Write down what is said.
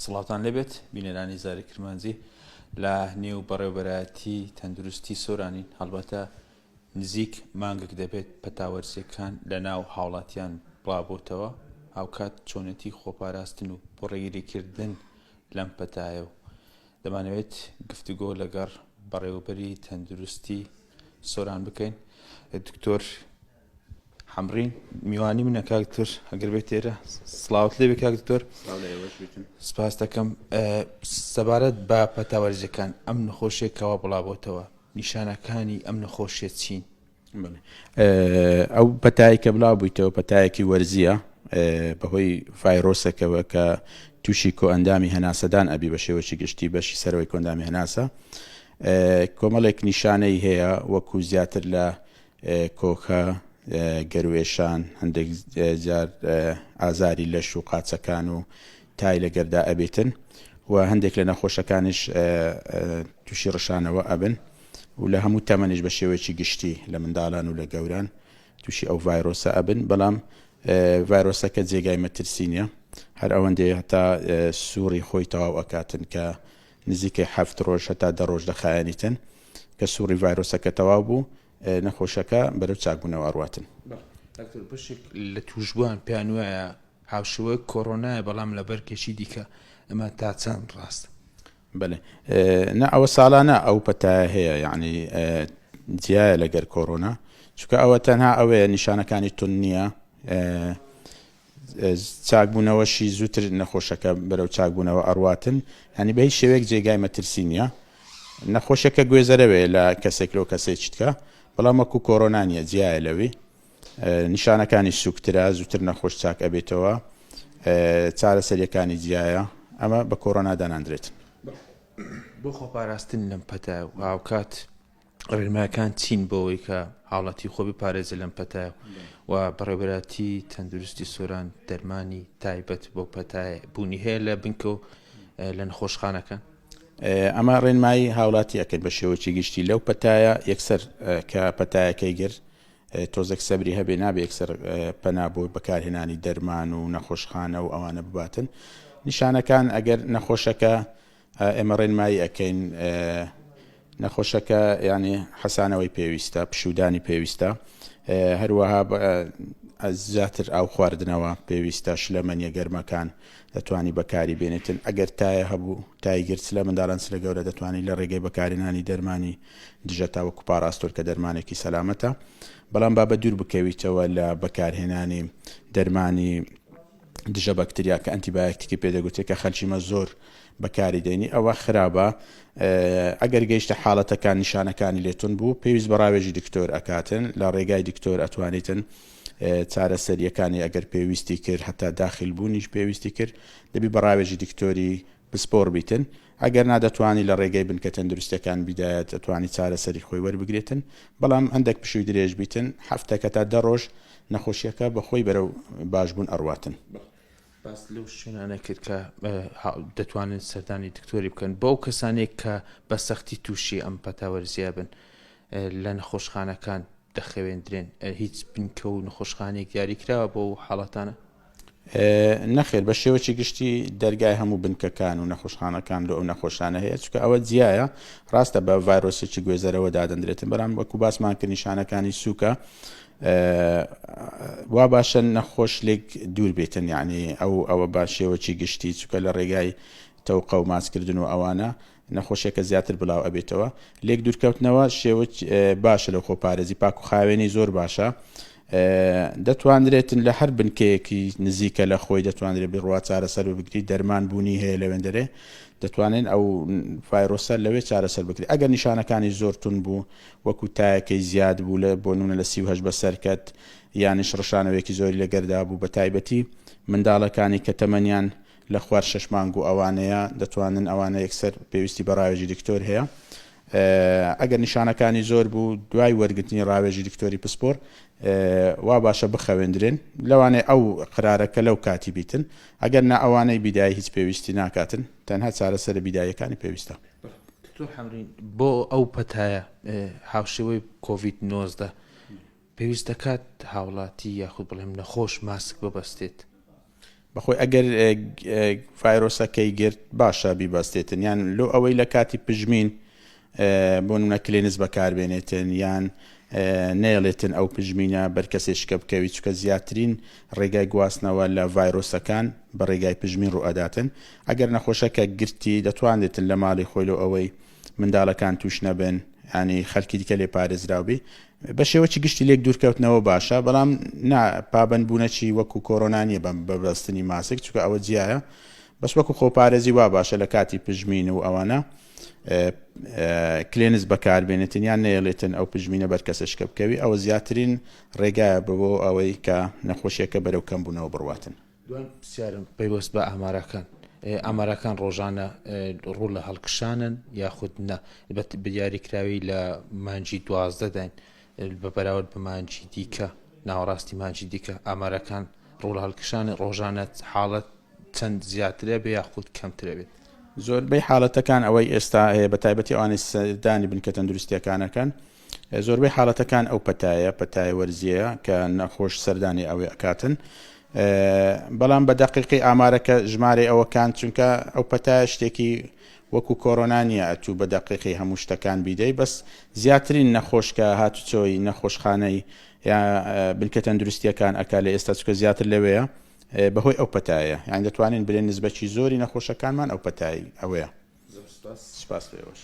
سڵاوتان لێبێت بینەرانی زاری کرمانجی لە نێو بەڕێوبەرایەتی تەندروستی سۆرانین هەڵبەتە نزیک مانگێک دەبێت پەتا وەرزیەکان لە ناو هاوڵاتیان بڵاوبۆتەوە هاوکات چۆنێتی خۆپاراستن و بۆ ڕێگریکردن لەم پەتایە و دەمانەوێت گفتوگۆ لەگەڕ بەڕێوەبەری تەندروستی سۆران بکەین دکتۆر حەمرین میوانی منە کاک دکتۆر ئەگەر بێت تێرە سڵاوت لێ بێ کاک دکتۆر سپاس دەکەم سەبارەت بە پەتا وەرزیەکان ئەم نەخۆشیە کەوا بڵاوبۆتەوە نیشانەکانی ئەم نەخۆشیە چین؟ ئەو پەتای کە بڵاو بوویتەوە پەتایەکی وەرزیە بەهۆی ڤایرۆسێکەوە کە تووشی کۆئەندامی هەناسەدان ئەبی بە شێوەی گشتی بەشی سەرەوەی کۆندامی هەناسە کۆمەڵێک نیشانەی هەیە وەکو زیاتر لە کۆکە، گەروێشان، هەندێک جار ئازاری لەش و قاچەکان و تای لە گەردا ئەبێتن و هەندێک لە نەخۆشەکانیش تووشی ڕشانەوە ئەبن و لە هەموو تەمەنیش بە شێوەیەکی گشتی لە منداڵان و لە گەوران تووشی ئەو ڤایرۆسە ئەبن بەڵام ڤایرۆسەکە جێگای مەترسی نییە هەر ئەوەندەی هەتا سووری خۆی تەواو ئەکاتن کە نزیکەی حەفت ڕۆژ هەتا دە ڕۆژ دەخایەنیتن کە سوڕی ڤایرۆسەکە تەواو بوو نەخۆشەکە بەرەو چاکبوونەوە ئەڕواتن. دکتۆر بەشێک لە تووشبووان پێیان وایە هاوشێوەی کۆرۆنایە بەڵام لە بەرگێکی دیکە ئەمە تا چەند ڕاستە؟ بەێ نا ئەوە ساڵانە ئەو پەتایە هەیە یعنی جیایە لەگەر کۆرۆنا چونکە ئەوە تەنها ئەوەیە نیشانەکانی تون نییە چاکبوونەوەشی زووتر نەخۆشەکە بەرەو چاکبوونەوە ئەڕواتن هەنی بە هیچ شێوەیەک جێگای مەترسی نییە نەخۆشەکە گوێزەرەوەیە لە کەسێک لەو کەسێکی تکە بەڵام وەکو کۆرۆنا نییە جیایە لەوی نیشانەکانی سوکترە زووتر نەخۆش چاک ئەبێتەوە چارەسەریەکانی جیایە ئەمە بە کۆرۆنا داناندرێت. بۆ خۆپاراستن لەم پەتایە و هاوکات ڕێنمایەکان چین بۆ ئەوەی کە هاوڵاتی خۆ بپارێزێت لەم پەتایە و بەڕێوەبەرایەتی تەندروستی سۆران دەرمانی تایبەت بۆ پەتای بوونی هەیە لە بنکە و لە نەخۆشخانەکان؟ ئەمە ڕێنمایی هاوڵاتی ئەکەین بە شێوەیەکی گشتی لەو پەتایە یەکسەر کە پەتایەکەی گرت تۆزێک سەبری هەبێ نابێ یەکسەر پەنا بۆ بەکارهێنانی دەرمان و نەخۆشخانە و ئەوانە بباتن نیشانەکان ئەگەر نەخۆشەکە ئێمە ڕێنمایی ئەکەین نەخۆشەکە ینی حەسانەوەی پێویستە پشودانی پێویستە هەروەها زیاتر ئاو خواردنەوە پێویستە شلەمەنیە گەرمەکان دەتوانی بەکاری بێنێتن ئەگەر تایە هەبوو تای گرت لە منداڵان لە گەورە دەتوانانی لە ڕێگەی بەکارهێنانی دەرمانی دژە تا وەکو پاراستۆل کە دەرمانێکی سەلامەتە بەڵام با بە دوور بکەویتەوە لە بەکارهێنانی دەرمانی دژە بەکتریا کە ئەنتیبایەکتیکی پێدەگوترێت کە خەلکی مە زۆر بەکاری دێنی ئەوە خرابە ئەگەر گەیشتە حاڵەتەکان نیشانەکانی لێتون بوو پێویست بە ڕاوێژی دکتۆر ئەکاتن لە ڕێگای دکتۆر ئەتوانیتن چارەسەریەکانی ئەگەر پێویستی کرد هەتا داخل بوونیش پێویستی کرد دەبی بە ڕاوێژی دکتۆری پسپۆڕ بیتن ئەگەر نا دەتوانی لە ڕێگەی بنکە تەندروستیەکان بیدایەت ئەتوانی چارەسەری خۆی وەربگرێتن بەڵام هەندێک پشووی درێژ بیتن هەفتەکە تا دە ڕۆژ نەخۆشیەکە بە خۆی بەرەو باشبوون ئەڕواتن. باست لەو شوێنانە کرد کە دەتوانن سەردانی دکتۆری بکەن بۆ ئەو کەسانێک کە بە سەختی تووشی ئەم پەتا وەرزیە بن لە نەخۆشخانەکان دەخەوێندرێن هیچ بنکە و نەخۆشخانەیەک دیاری کراوە بۆ حاڵەتانە؟ نەخێر بە شێوەکی گشتی دەرگای هەموو بنکەکان و نەخۆشخانەکان لۆ ئەو نەخۆشانە هەیە چونکە ئەوە جیایە ڕاستە بە ڤایرۆسێکی گوێزەرەوە دادەندرێتن بەڵام وەکو باسمان کرد نیشانەکانی سووکە وا باشە نەخۆش لێک دوور بێتن یعنی ئەو ئەوە بە شێوەکی گشتی چونکە لە ڕێگای تەوقە و ماسکردن و ئەوانە نەخۆشیەکە زیاتر بڵاو ئەبێتەوە لێک دوورکەوتنەوە شێوە باشە لە خۆپارێزی پاک و خاوێنی زۆر باشە دەتوانرێتن لە هەر بنکەیەکی نزیکە لە خۆی دەتوانرێت بڕوا چارەسەر بگری دەرمان بوونی هەیە لەوێندەرێ دەتوانێن ئەو ڤایرۆسە لەوێ چارەسەر بکرێت ئەگەر نیشانەکانی زۆر تون بوو وەکو تایەکەی زیاد بوو لە بۆ نمونە لە 38 بەسەرکەت یانیش ڕشانەوەیەکی زۆری لە گەردا بوو بە تایبەتی منداڵەکانی کە تەمەنیان لە خوار شەش مانگ و ئەوانەیە دەتوانن ئەوانە یەکسەر پێویستی بە ڕاوێژی دکتۆر هەیە ئەگەر نیشانەکانی زۆر بوو دوای وەرگرتنی ڕاوێژی دکتۆری پسپۆر وا باشە بخەوێندرێن لەوانەیە ئەو قرارەکە لەو کاتی بیتن ئەگەر نا ئەوانەی بیدایی هیچ پێویستی ناکاتن تەنها چارەسەرە بیداییەکانی پێویستە. دکتۆر حەمرین بۆ ئەو پەتایە هاوشێوەی کۆڤید 19 پێویست دەکات هاوڵاتی یاخود بڵێم نەخۆش ماسک ببەستێت؟ بەخۆی ئەگەر ڤایرۆسەکەی گرت باشە بیبەستێتن یان لۆ ئەوەی لە کاتی پژمین بۆ نمونە کلێنس بەکاربێنێتن یان نەیەڵێتن ئەو پژمینە بەر کەسێ شکە بکەوی چکە زیاترین ڕێگای گواستنەوە لە ڤایرۆسەکان بە ڕێگای پژمین ڕوئەداتن ئەگەر نەخۆشەکە گرتی دەتوانێتن لە ماڵی خۆی لۆ ئەوەی منداڵەکان توش نەبن ینی خەلکی دیکە لێ پارێزراو بی بە شێوەکی گشتی لێک دوورکەوتنەوە باشە بەڵام نا پابند بوونەچی وەکو کۆرۆنا نییە بە بەبەستنی ماسک چونکە ئەوە جیایە بەس وەکو خۆپارێزی وا باشە لە کاتی پژمین و ئەوانە کلێنس بەکاربێنێتن یان نەیەڵێتن ئەو پژمینە بەر کەسەشکە بکەوی ئەوە زیاترین ڕێگایە بۆ ئەوەی کە نەخۆشیەکە بەرەو کەم بوونەوە بڕواتن. دواین پرسیارم پەیوەست بە ئامارەکان ئامارەکان ڕۆژانە ڕوو لە هەڵکشانن یاخود نا بە دیاریکراوی لە مانگی 12 داین بە بەراورد بە مانگی دیکە ناوەڕاستی مانگی دیکە ئامارەکان ڕوو لە هەڵکشانی ڕۆژانە حاڵەت چەند زیاترە بێ یاخود کەمترە بێت؟ زۆربەی حاڵەتەکان ئەوەی ئێستا هەیە بە تایبەتی ئەوانەی سەردانی بنکە تەندروستیەکانەکەن زۆربەی حاڵەتەکان ئەو پەتایە پەتای وەرزیەیە کە نەخۆش سەردانی ئەوێ ئەکاتن بەڵام بە دەقیقی ئامارەکە ژمارەی ئەوەکان چونکە ئەو پەتایە شتێکی وەکو کۆرۆنا نییە ئەتوو بە دەقیقی هەموو شتەکان بیدەی بەس زیاترین نەخۆش کە هاتوچۆی نەخۆشخانەی یا بنکە تەندروستیەکان ئەکا لە ئێستا چکە زیاتر لەوەیە بەهۆی ئەو پەتایە یان دەتوانین بلێن نسبەکی زۆری نەخۆشەکانمان ئەو پەتای ئەوەیە. زۆر سوپاس. سوپاس لە ئێوەش.